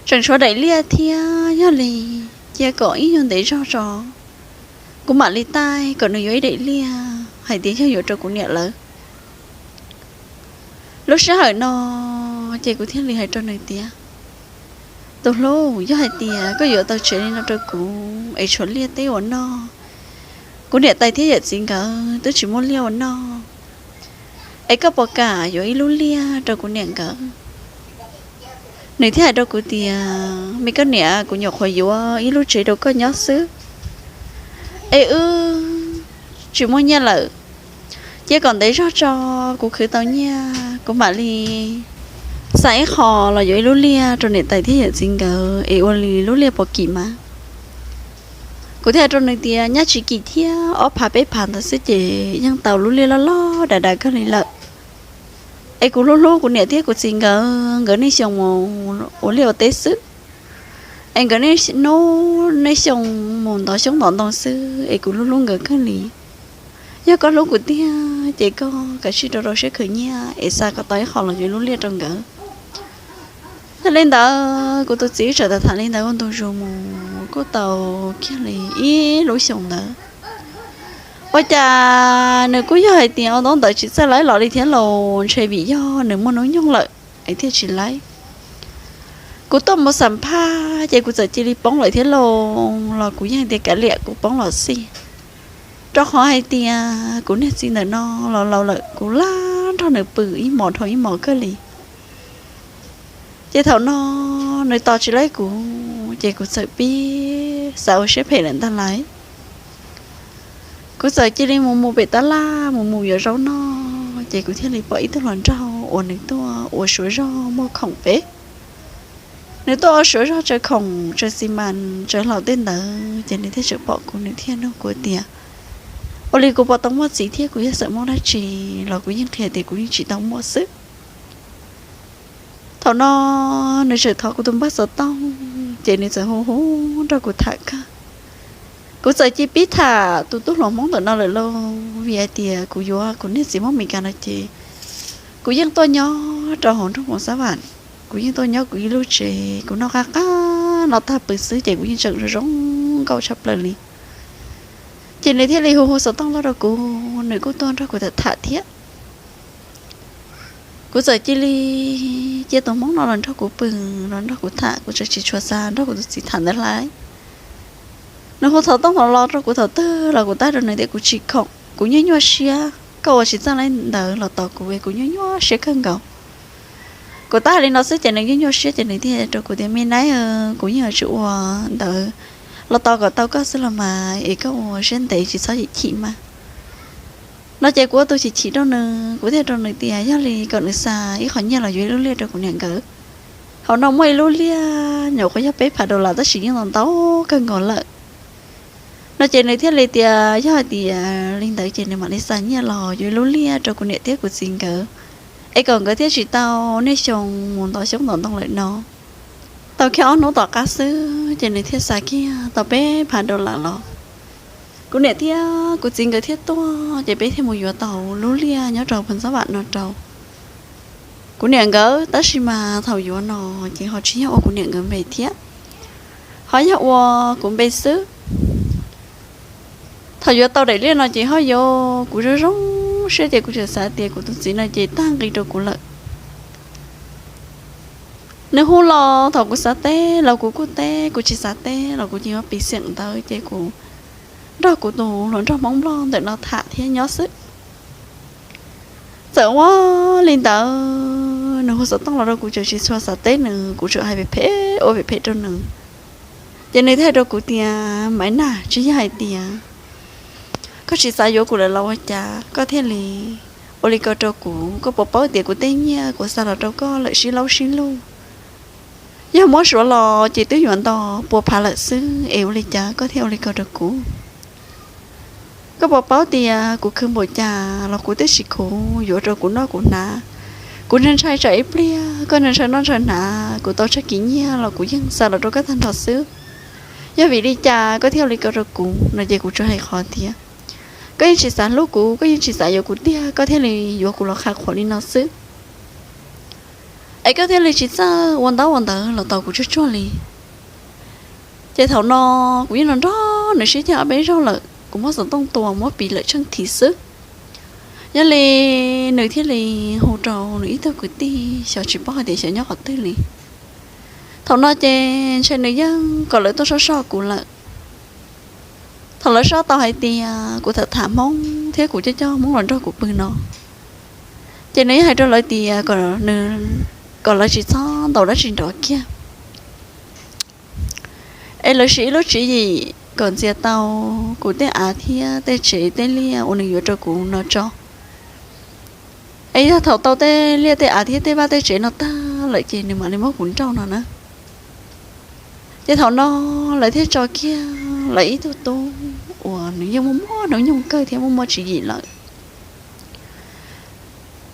tseem tshuav daim liaj thiab, yog li cia kom ib nyuag ntev zog tso, kuv mam li taij kom nws yuav ib daim liaj hais tias yog yuav rau kuv niam lawv. Lub sij hawm no ces kuv thiaj li hais rau nws tias, tus hlub, yog hais tias koj yuav tau tsev li no rau kuv es tshuav liaj teb ua noj, kuv niam tais thiab yawm txiv nkawd twb tsis muaj liaj ua noj, es koj puas kam yuav ib lub liaj rau kuv niam nkawd? Nws thiaj hais rau kuv tias, me koj niam, kuv nyuam qhuav yuav ib lub tsev rau koj nyob xwb, es wb tsis muaj nyiaj lawm, cia kom ntev zog tso, kuv khwv tau nyiaj kuv mam li xa ib qho los yuav ib lub liaj rau niam tais thiab yawm txiv nkawd es ua li lub liaj puas kim mas. Kuv thiaj hais rau nws tias, nyab tsis kim thiab, ob phav peb phav ntawd xwb ces yeej tau lub liaj loj loj dav dav kawg li lawm. Es kuv hlub hlub kuv niam thiab kuv txiv nkawd, nkawd niaj xyoo mus ua liaj ua teb xwb, es nkawd niaj hnub niaj xyoo mus ntov xyoob ntov ntoo xwb, es kuv hlub hlub nkawd kawg li. Yog koj hlub kuv tiag ces koj kav tsij rau rau siab khwv nyiaj es xa kom tau ib qho los yuav lub liaj rau nkawd. Yog li ntawd kuv tus txiv txawm tham tham li ntawd ua ntu zus mus kuj tau kiag li ib lub xyoo ntawd. Ua cas nws kuj yog hais tias ua ntaub ntawv tsis txawj laib los li thiab los ntshe vim yog nws muaj hnub nyoog lawm es thiaj tsis laib. Kuv tuaj mus xam phaj ces kuv txawm cia li poob lawm thiab los, los kuv yeej tias kav liam kuv poob los xij, rau qhov hais tias kuv niag txiv ntawm no los laus lawm, kuv lam nrog nws pw ib hmos dhau ib hmos kawg li. Ces thaum no nws tos tsis laib kuv ces kuv txawm pib xav ua siab phem lawm ntag lauj. Kuv txawm cia li mus mus pem tab laj mus mus yuav zaub noj, ces kuv thiaj li pom ib tug hluas nraug uas nws tuaj ua suav zog muag khoom peb. Nws tuaj ua suav zog tsaws khoom tsaws xi mas tsaws hlau tej ntawd ces nws thiaj tseem pom kuv, nws thiaj nug kuv tias, ua li kuv puas tau muaj txiv thiab kuv yog xeem Hmoob dab tsi, los kuv yeej qhia tias kuv yeej tsis tau muaj xwb. Thaum no nws tseem thov kuv tus npawg xov tooj ces nws txawm hu hu nrog kuv tham kawg. Kuv txawm cia li pib tham tus tub hluas Hmoob ntawm no lawm lauj, vim hais tias kuv yuav kuv niag txiv Hmoob Meskas no ces kuv yeej tuaj nyob rau hauv nroog Moos Xab Vam, kuv yeej tuaj nyob kuv ib lub tsev, kuv noj qab qab noj tag pw xwb ces kuv yeej tseem zoo zoo nkauj tshaj plaws li. Ces nws thiaj li hu hu xov tooj los rau kuv, nws kuj tuaj nrog kuv tham tham thiab. Kuv txawm cia li cia tus Hmoob no los nrog kuv pw, los nrog kuv tham, kuv txawm tsis tshua xav nrog kuv tus txiv tham ntawd hlais. Nws hu xov tooj los rau kuv thaum twg los kuv teb rau nws tias kuv tsis khoom, kuv nyuaj nyuaj siab, koj ua tsis txawj li ntawd los tos kuv, kuv nyuaj nyuaj siab kawg nkaus. Kuv teb li no xwb ces nws nyuaj nyuaj siab ces nws thiaj rau kuv tias me nab, kuv yeej yuav tsum ua ntawd los tos kom tau koj xwb los mas es koj ua siab ntev tsis txhob chim chim mas. No ces kuv ua tus chim chim rau nws, kuv thiaj rau nws tias yog li kom nws xa ib qho nyiaj los yuav ib lub liaj rau kuv niam nkawd. Hauv no muaj ib lub liaj nyuam qhuav yog peb phav dollar tab sis yeej ntau ntau kawg nkaus lawm. No ces nws thiaj li tias yog hais tias li ntawd ces nws mam li xa nyiaj los yuav ib lub liaj rau kuv niam thiab kuv txiv nkawd, es kom nkawd thiaj tsis tau niaj xyoo mus ntov xyoob ntov ntoo lawm no. Tau kiag ob hnub tom qab xwb ces nws thiaj xa kiag tau peb phav dollar los. Kuv niam thiab kuv txiv nkawd thiaj tuaj ces peb thiaj mus yuav tau lub liaj nyob rau Phoos Xab Vam no rau kuv niam nkawd, tab sis mas thaum yuav no ces ho tsis yog ua kuv niam nkawd npe thiab, ho yog ua kuv npe xwb. Thaum yuav tau daim liaj no ces ho yuav kuv zoo zoo siab ces kuv tseem xav tias kuv tus txiv no ces tag nqi rau kuv lawm. Nws hu los thaum kuv xav teb los kuv kuj teb, kuv tsis xav teb los kuv ces yuav piv xiam ntawd ces kuv nrog kuv tus hluas nraug Hmoob Nplog ntawm no tham thiab nyob xwb. Txawm ua li ntawd nws hu xov tooj los rau kuv tseem tsis tshua xav teb nws, kuv tseem hais phem phem ua phem phem rau nws. Ces nws thiaj hais rau kuv tias Maiv Nag, tsis yog hais tias koj tsis xav yuav kuv lawm los ua cas koj thiaj li ua li ko rau kuv? Koj puas paub tias kuv tej nyiaj kuv xa los rau koj lawm sib laub sib lug, yog muab suav los ces twb yuav nto pua phav lawm xwb es ua li cas koj thiaj ua li ko rau kuv? Koj puas paub tias kuv khwv npaum cas los kuv twb tsis khuv yuav rau kuv noj kuv hnav. Kuv ntshai ntshai tsam ib pliag koj ntshai ntshai noj ntshai hnav, kuv tau tsawg kiv nyiaj los kuv yeej xa los rau koj tag nrho xwb. Yog vim li cas koj thiaj ua li ko rau kuv? No ces kuv tsuas hais qhov tias koj yeej tsis xav hlub kuv, koj yeej tsis xav yuav kuv tiag, koj thiaj li yuav kuv los qha qhuas li no xwb. Es koj thiaj li tsis txawj ua ntaub ua ntawv los tos kuv tsuag tsuag li. Ces thaum no kuv yeej nrog nws sib ceg ob peb zaug lawm, kuv muab xov tooj tua muab piv lawm tsheej thiv xwb. Yog li nws thiaj li hu rau nws ib tug kwv tij, xyov tsis paub hais tias xyov nyob qhov twg li. Thaum no ces ntshe nws yeej kom lawv tuaj soj soj kuv lawm. Thaum lawv soj tau hais tias kuv tham tham Hmoob thiab kuv coj coj Hmoob los nrog kuv pw no, ces nws yeej hais rau lawv tias kom lawv tsis txhob ntaus dab tsi nrov kiag, es lawv siv ib lub tswv yim kom ntxias tau kuv tej av thiab tej tsev tej liaj uas nws yuav rau kuv no tso. Es yog thaum tau tej liaj tej av thiab tej vaj tej tsev no tag lawm ces nws mam li muab kuv nrauj no na. Ces thaum no lawv thiaj tso kiag lawv ib tug tub uas nws yeej muaj muaj hnub nyoog kawg thiab muaj muaj tswv yim lawm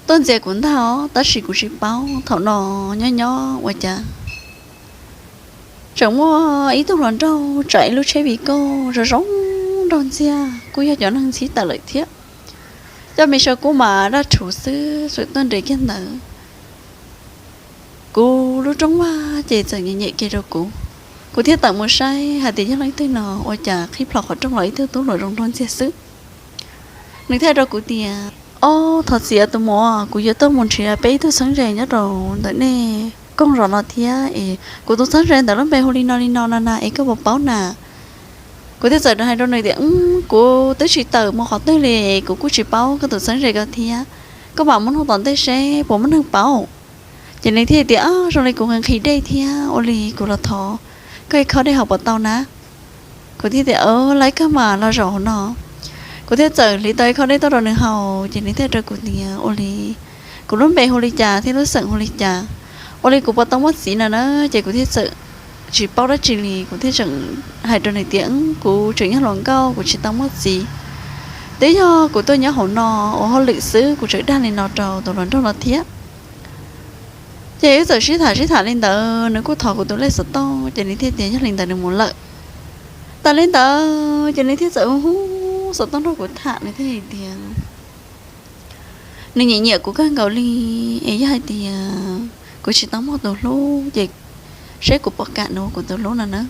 tuaj ntxias kuv ntag os, tab sis kuv tsis paub. Thaum no nyob nyob ua cas tseem muaj ib tug hluas nraug tsam ib lub tsheb vim kauj zoo zoo nraug ntxiag, kuj yog cov neeg ntxhib tawm lawm thiab. Coj me sab kub mas daj rhuv xwb, txawm tuaj nres kiag ntawd kuv lub rooj vag ces txawm nyem nyem kiag rau kuv. Kuv thiaj tawm mus saib hais tias yog leej twg no, ua cas qhib plho qhov rooj los ib tug tub hluas zoo nraug ntxiag xwb. Nws thiaj rau kuv tias, Ob, thov txim tus muam, kuv yuav tuaj mus nrhiav peb ib tug txheeb ze nyob rau ntawm nej koog zos no thiab es kuv tus txheeb ze ntawd lub npe hu li no li no no na es koj puas paub na? Kuv thiaj txawm hais rau nws tias, Kuv twb tsis tawm mus qhov twg li, kuv kuj tsis paub koj tus txheeb ze ko thiab. Koj mam mus nug tom ntej seb puas muaj neeg paub. Ces nws thiaj tias, Zoo li kuv nqhis dej thiab ua li kuv los thov koj ib khob dej haus puas tau na? Kuv thiaj tias, Laib kawg mas, los zaum hauv no. Kuv thiaj txawm hliv tau ib khob dej tuaj rau nws haus, ces nws thiaj rau kuv tias, Ua li kuv lub npe hu li cas thiab lub xeem hu li cas, ua li kuv puas tau muaj txiv no na. Ces kuv thiaj txawm tsis paub dab tsi li, kuv thiaj tseem hais rau nws tias, Kuv tseem yog hluas nkauj, kuv tsis tau muaj txiv. Twb yog kuv tuaj nyob hauv no ua hauj lwm xwb, kuv tseem dag li no rau tus hluas nraug no thiab. Ces wb txawm sib tham sib tham li ntawd, nws kuj thov kuv tus lej xov tooj, ces nws thiaj tias yog li ntawd nws mus lawm. Tas li ntawd ces nws thiaj txawm hu hu xov tooj nrog kuv tham, nws thiaj hais tias nws nyiam nyiam kuv kawg nkaus li, es yog hais tias kuv tsis tau muaj tus hlub ces seb kuv puas kam nws ua kuv tus hlub no na.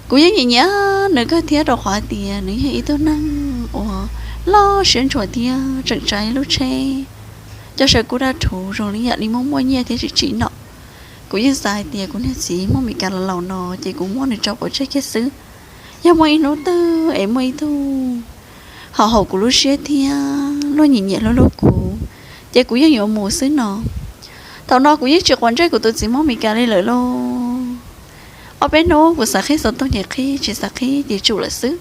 Kuv yeej nyiam nyiam nws kawg thiab, rau qhov hais tias nws yog ib tug neeg uas loj siab ntsuas thiab tseem tsav ib lub tsheb coj saw kuj daj rhuv zoo li yam li muaj muaj nyiaj thiab tsim tsim no. Kuv yeej xav hais tias kuv niag txiv Hmoob Meskas los laus no ces kuv muab nws tso pov tseg kiag xwb. Yog muaj ib hnub twg es muaj ib tug ho haum kuv lub siab thiab luag nyiam nyiam hlub hlub kuv, ces kuv yeej yuav mus xwb no. Thaum no kuv yeej tsis quav ntsej kuv tus txiv Hmoob Meskas li lawm lauj. Ob peb hnub kuv xav qhib xov tooj ces qhib, tsis xav qhib ces tsum lawm xwb.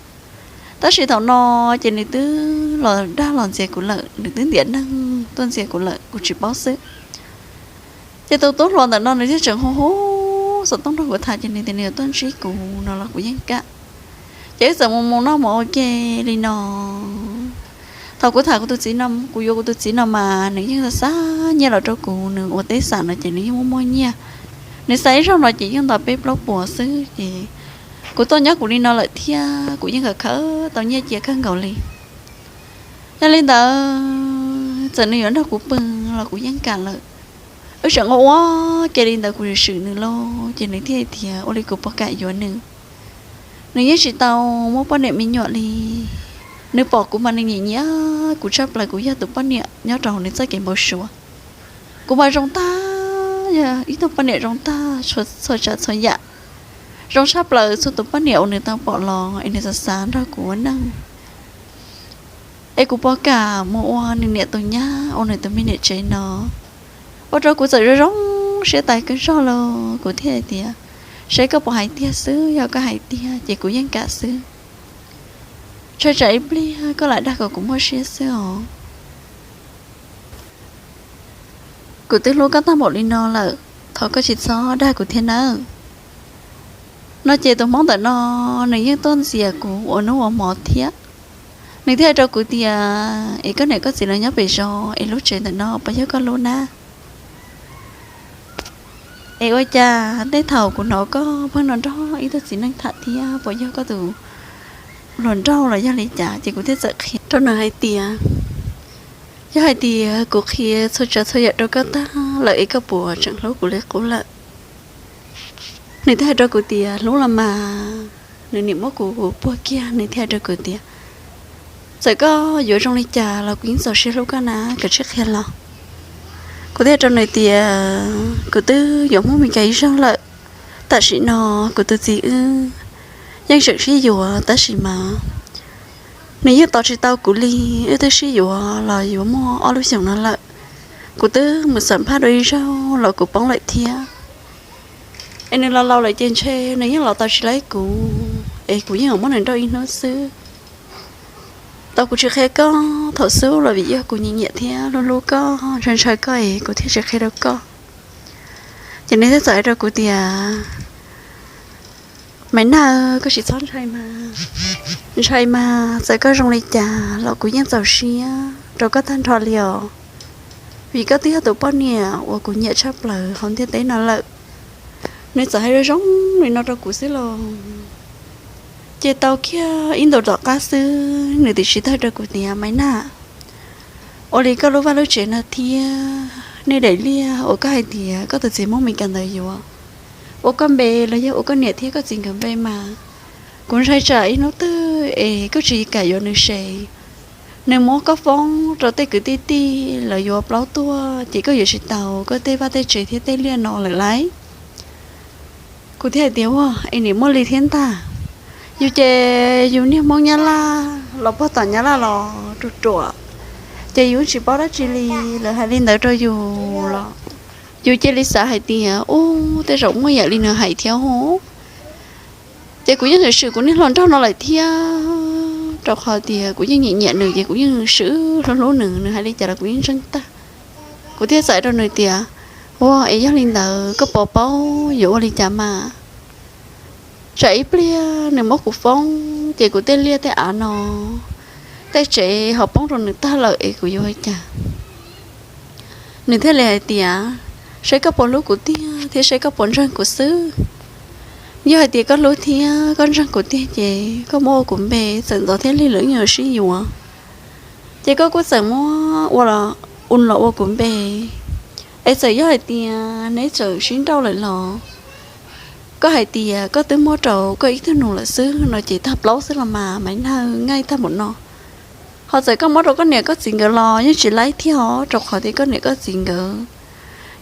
Tab sis thaum no ces nws twb los dag los ntxias kuv lawm, nws twb ntiav neeg tuaj ntxias kuv lawm, kuv tsis paub xwb. Ces tus tub hluas ntawm no nws thiaj tseem hu hu xov tooj nrog kuv tham, ces nws tias nws yuav tuaj ntsib kuv no los kuv yeej kam. Ces wb txawm mus mus noj mus ua ke li no. Thaum kuv tham kuv tus txiv no, kuv yuav kuv tus txiv no mas nws yeej xa xa nyiaj los rau kuv, nws ua teb xam no ces nws yeej muaj muaj nyiaj. Nws xa ib zaug no ces yeej nto peb plaub puas xwb, ces kuv tuaj nyob kuv li no lawm thiab kuv yeej khawv khawv tau nyiaj cia kawg nkaus li. Yog li ntawd txawm nws yuav nrog kuv pw los kuv yeej kam lawm. Wb tseem ua ua ke li ntawd, kuv swm swm nws lauj, ces nws thiaj hais tias ua li kuv puas kam yuav nws. Nws yeej tsis tau muaj poj niam me nyuam li. Nws pom kuv mas nws nyiam nyiam kuv tshaj plaws, kuv yog tus poj niam nyob rau hauv nws txoj kev npau suav. Kuv mas zoo tag, yog ib tug poj niam zoo tag txhua tsav txhua yam, zoo tshaj plaws txhua tus poj niam uas nws tau pom los es nws xav xav nrog kuv ua neej. Es kuv puas kam mus ua nws niam tus nyab, ua nws tus me niam tsev no? Ua rau kuv txawm zoo zoo siab tas kawg zog lauj. Kuv thiaj hais tias, seb koj puas hais tiag xwb, yog koj hais tiag ces kuv yeej kam xwb. Ntshai tsam ib pliag koj lam dag kom kuv muaj siab xwb os. Kuv twb hlub koj tag npaum li no lawm, thov koj tsis txhob dag kuv thiab nawb. No ces tus Hmoob ntawm no nws yeej tuaj ntxias kuv ua hnub ua hmo thiab. Nws thiaj hais rau kuv tias, es koj niam koj txiv lawv nyob pem zos es lub tsev ntawm no puas yog koj lub na? Es ua cas tej thaum kuv hnov koj pheej nrog ib tug txiv neej tham thiab, puas yog koj tus hluas nraug los yog li cas? Ces kuv thiaj txawm qhia rau nws hais tias, yog hais tias kuv qhia txhua tsav txhua yam rau koj tag lawm es koj puas tseem hlub kuv li qub lawm? Nws thiaj hais rau kuv tias hlub los mas. Nws niam muab kuv puag kiag, nws thiaj hais rau kuv tias, txawm koj yuav zoo li cas los kuv yeej txaus siab hlub koj na, koj cia li qhia los. Kuv thiaj hais rau nws tias kuv twb yuav Hmoob Mes Kas ib zaug lawm, tam sim no kuv tus txiv wb yeej tseem sib yuav tab sis mas nws yeej tos tsis tau kuv li. Wb twb sib yuav los yuav muaj ob lub xyoos no lawm. Kuv twb mus xam phaj dua ib zaug los kuv poob lawm thiab. Es nws los laus lawm ces ntshe nws yeej los tau tsis laib kuv, es kuv yeej yuav muab nws nrauj ib hnub xwb. Tau kuv tsis qhia koj thaum xub los vim yog kuv nyiam nyiam thiab hlub hlub koj, ntshaw ntshaw koj es kuv thiaj tsis qhia rau koj. Ces nws thiaj txawm hais rau kuv tias, Maiv Nag, koj tsis txhob ntshai mas. Ntshai mas txawm koj zoo li cas los kuv yeej txaus siab rau koj tag nrho li os. Vim koj twb yog tus poj niam uas kuv nyiam tshaj plaws hauv ntiaj teb no lawm. Nws txawm hais zoo zoo li no rau kuv xwb los. Ces tau kiag ib ntus tom qab xwb nws tiam sis tau hais rau kuv tias, Maiv Nag, ua li koj lub vaj lub tsev no thiab nej daim liaj uas koj hais tias koj tus txiv Hmoob Mes Kas ntawd yuav ua koj npe los yog ua koj niam thiab koj txiv nkawd npe mas, kuv ntshai tsam ib hnub twg es koj tsis kam yuav nws ces nws muab koj foob rau tej kwv tij tij lawv yuav plaub tuag ces koj yuav tsis tau koj tej vaj tej tsev thiab tej liaj no lawm lauj. Kuv thiaj hais tias, Ua, es nim muaj li thiab ntag. Yus ces yus niag Hmoob Nyab Laj los puag tom Nyab Laj los ruam ruam, ces yus tsis paub dab tsi li. Lawv hais li ntawd rau yus los yus cia li xav hais tias, Ub, tej zaum muaj yam li nws hais thiab hos. Ces kuv yeej swm kuv niag hluas nraug no lawm thiab, rau qhov tias kuv yeej nyiam nyiam nws ces kuv yeej swm hlub hlub nws, nws hais li cas los kuv yeej ntseeg tag. Kuv thiaj txais rau nws tias, Ua es yog li ntawd koj puas paub yuav ua li cas mas? Tsam ib pliag nws muab kuv foob ces kuv tej liaj tej av no, tej tsev ho poob rau nws tag lawm es kuv yuav ua cas? Nws thiaj li hais tias, Saib koj puas hlub kuv tiag thiab saib koj puas ntseeg kuv xwb. Yog hais tias koj hlub thiab koj ntseeg kuv tiag ces koj muab ua kuv npe, txawm ntxov thiab lig los yeej yuav sib yuav. Ces koj kuj txawm muab ua, ua los ua kuv npe. Es txawm yog hais tias neb txawm sib nrauj lawm los koj hais tias koj twb muab rau koj ib tug nus lawm xwb no ces tag plaub xwb los mas, Maiv Nawj, nqaij tag npaum no. Ho txawm koj muab rau koj niam koj txiv nkawd los yeej tsis laib thiab os, rau qhov tias koj niam koj txiv nkawd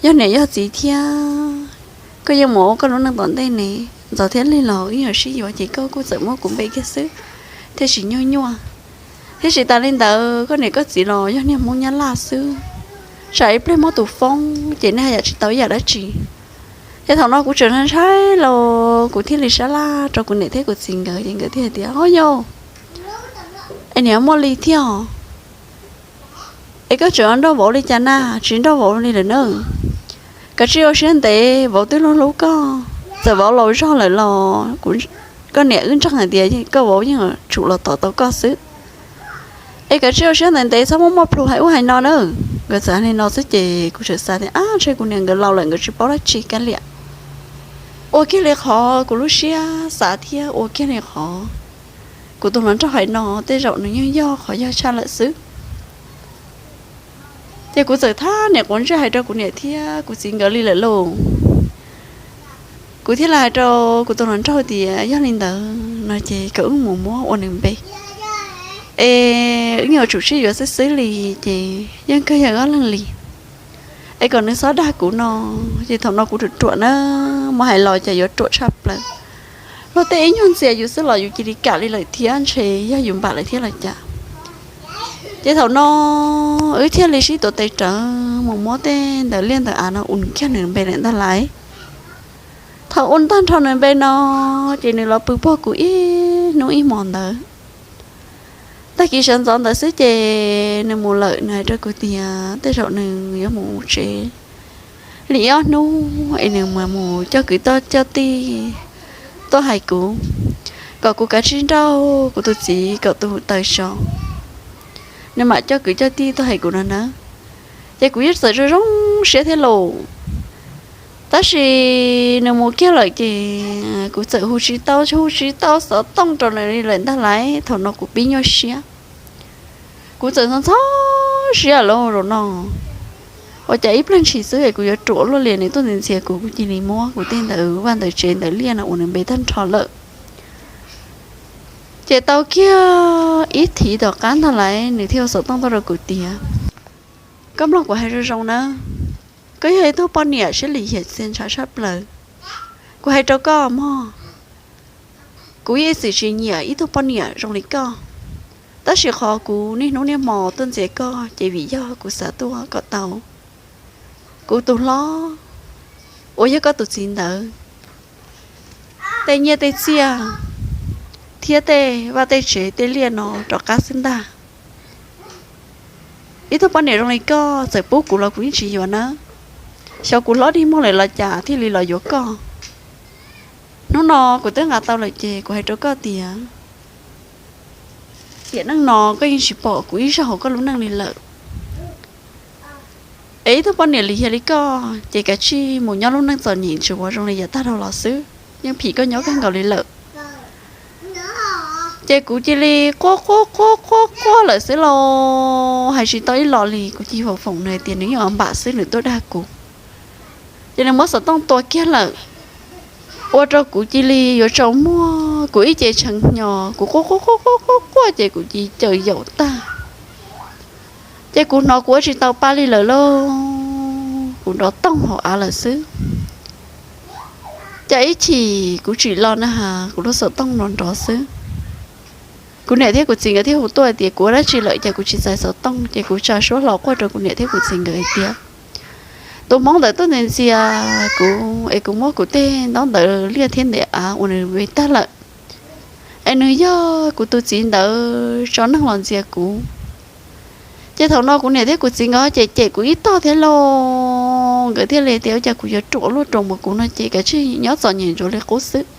yog niam yog txiv thiab, koj yeej mus ua koj lub neej tom ntej ne, ntxov thiab lig los yeej yuav sib yuav, ces koj kuj txawm muab kuv npe kiag xwb, thiaj tsis nyuaj nyuaj. Thiab tsis tas li ntawd koj niam koj txiv los yog niag Hmoob Nyab Laj xwb, tsam ib pliag muab tus foob ces nej haj yam tsis tau ib yam dab tsi. Ces thaum no kuv tseem ntshai los kuv thiaj li sab laj rau kuv niam thiab kuv txiv nkawd, ces nkawd thiaj hais tias, Ho yog, es niam muaj li thiab os. Es koj tseem nrauj vauv li cas na? Tsis nrauj vauv li lawm na. Kav tsij ua siab ntev, vauv twb hlub hlub koj, txawm vauv laus zog lawm los koj niam wb ntseeg hais tias koj vauv yeej tsum los tos tau koj xwb. Es kav tsij ua siab ntev ntev, txhob muaj muaj plhus hais ub hais no na. Nkawd txawm hais li no xwb ces kuv tseem xav tias, Ab, ntshe kuv niam nkawd laus lawm nkawd tsis paub dab tsi, kav liam. Ua kiag li qhov kuv lub siab xav thiab ua kiag li qhov kuv tus hluas nraug hais no, tej zaum nws yeej yog qhov yog tshaj lawm xwb. Ces kuv txawm thab niam quav ntsej hais rau kuv niam thiab kuv txiv nkawd li lawm lauj. Kuv thiaj li hais rau kuv tus hluas nraug tias, Yog li ntawd no ces kom wb mus muab ua nws npe, es wb yuav tsum sib yuav xwb xwb li, ces yeej kawg yog ob leeg li. Es kom nws txhob dag kuv no. Ces thaum no kuv ruam ruam na, muab hais los ces yuav ruam tshaj plaws. Luag tej ib nyuag ntxias yus xwb los yus cia li kam li lawm thiab, ntshe yog yus npam lawm thiab los cas. Ces thaum no wb thiaj li sib tuav tes rawv mus muab tej ntawv liaj ntawv av no ua kiag nws npe lawm ntag lauj. Thaum ua tag nrho nws npe no ces nws los pw puag kuv ib hnub ib hmos ntawd. Tag kis sawv ntxov ntawd xwb ces nws mus lawm, nws hais rau kuv tias tej zaum nws yuav mus tsev li ob hnub es nws mam mus coj kwv coj tij tuaj hais kuv, kom kuv kav tsij nrauj kuv tus txiv kom tus taws so, nws mam coj kwv coj tij tuaj hais kuv no nawb. Ces kuv yeej txawm zoo zoo siab thiab lauj. Tab sis nws mus kiag lawm ces kuv txawm hu tsis tau, hu tsis tau xov tooj rau nws li lawm ntag lauj. Thaum no kuv pib nyuaj siab, kuv txawm ntxhov ntxhov siab lawm zaum no. Ua cas ib pliag ntshis xwb es kuv yuav ruam luaj li, nws tuaj ntxias ntxias kuv, kuv cia li muab kuv tej ntawv vaj ntawv tsev ntawv liaj no ua nws npe tag nrho lawm. Ces tau kiag ib thiv tom qab ntag lauj, nws thiaj ua xov tooj tuaj rau kuv tias, Koj mloog kuv hais zoo zoo nawb, koj yog ib tug poj niam siab lim hiam txiaj ntshav tshaj plaws. Kuv hais rau koj mog, kuv yeej txwm tsis nyiam ib tug poj niam zoo li koj, tab sis qhov kuv niaj hnub niaj hmo tuaj ntxias koj ces vim yog kuv xav tuaj kom tau kuv tus hlob uas yog koj tus txiv ntawd tej nyiaj tej txiaj thiab tej vaj tej tsev tej liaj no rov qab xwb ntag. Ib tug poj niam zoo li koj txawm pub kuv los kuv yeej tsis yuav nawb. Xyov kuv hlob dig muag lawm los cas thiaj li los yuav koj. Hnub no kuv twb nqa tau lawm ces kuv hais rau koj tias, tiam neej no koj yeej tsis pom kuv ib zaug hauv koj lub neej li lawm. Es ib tug poj niam lim hiam li koj ces kav tsij mus nyob lub neej txom nyem ntsuav zoo li yav tag dhau los xwb, yeej phim koj nyob kawg nkaus li lawm. Ces kuv cia li quaj quaj quaj quaj quaj lawm xwb los hais tsis tau ib los li. Kuv cia li foom foom nws tias nws yeej npam xwb nws tuaj dag kuv. Ces nws muab xov tooj tua kiag lawm, ua rau kuv cia li yuav tsaus muag, kuv ib ce tshee hnyo, kuv quaj quaj quaj quaj quaj quaj ces kuv cia li caws yaum tag. Ces kuv hnov kuv ua tsis tau pa li lawm lauj, kuv nrov toog hauv av lawm xwb. Ces ib chim kuv tsim los na has kuv lub xov tooj nrov nrov xwb. Kuv niam thiab kuv txiv nkawd thiaj hu tuaj hais tias kuv ua dab tsi lawm ces kuv tsis txais xov tooj. Ces kuv tsa suab hlo quaj rau kuv niam thiab kuv txiv nkawd hais tias, tus hmoob ntawd tuaj ntxias ntxias kuv es kuv muab kuv tej ntaub ntawv liaj thiab ntaub av ua nws npe tag lawm, es nws yog kuv tus txiv ntawd tso neeg los ntxias kuv. Ces thaum no kuv niam thiab kuv txiv nkawd cem cem kuv ib tog thiab lauj. Nkawd thiaj li tias ua cas kuv yuav ruam luaj ruam mus kuv no ces kav tsij nyob txom nyem ntsuav li qub xwb.